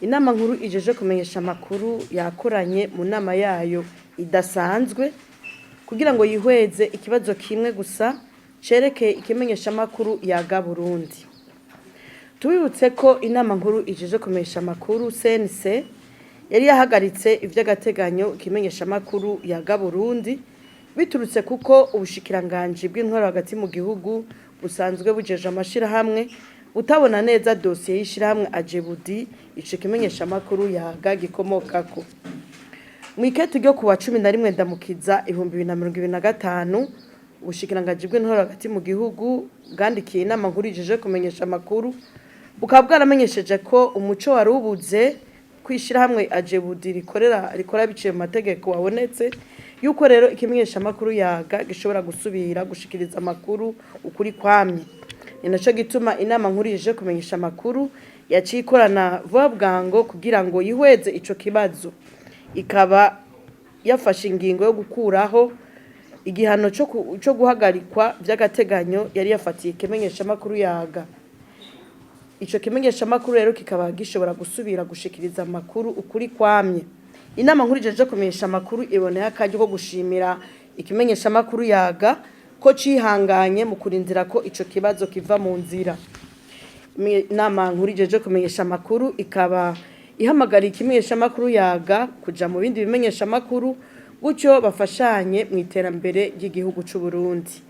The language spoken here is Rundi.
Inama nkuru ijeje kumenyesha amakuru yakoranye mu nama yayo idasanzwe kugira ngo yihweze ikibazo kimwe gusa cerekeye ikimenyeshamakuru Yaga Burundi. Tubibutse ko inama nkuru ijeje kumenyesha amakuru, CNC, yari yahagaritse ivy'agateganyo ikimenyeshamakuru Yaga Burundi, biturutse kuko ubushikiranganji bw'intwaro hagati mu gihugu busanzwe bujeje amashirahamwe butabona neza dosiye y'ishirahamwe Ajebudi ico kimenyeshamakuru Yaga gikomokako. Mw'ikete ryo kuwa 11 Ndamukiza 2025, ubushikiranganji bw'intwaro hagati mu gihugu bwandikiye inama nkuru ijeje kumenyesha amakuru, bukaba bwaramenyesheje ko umuco wari ubuze kw'ishirahamwe Ajebudi rikorera rikora biciye mu mategeko wabonetse, yuko rero ikimenyeshamakuru Yaga gishobora gusubira gushikiriza amakuru ukuri kwamye. Ni naco gituma inama nkuru ijeje kumenyesha amakuru yaciye ikorana vuba bwango kugira ngo yihweze ico kibazo, ikaba yafashe ingingo yo gukuraho igihano co guhagarikwa vy'agateganyo yari yafatiye ikimenyeshamakuru Yaga. Ico kimenyeshamakuru rero kikaba gishobora gusubira gushikiriza amakuru ukuri kwamye. Inama nkuru ijeje kumenyesha amakuru iboneye akaryo ko gushimira ikimenyeshamakuru Yaga ko cihanganye mu kurindira ko ico kibazo kiva mu nzira. Inama nkuru ijeje kumenyesha amakuru ikaba ihamagariye ikimenyeshamakuru Yaga kuja mu bindi bimenyeshamakuru, gutyo bafashanye mu iterambere ry'igihugu c'u Burundi.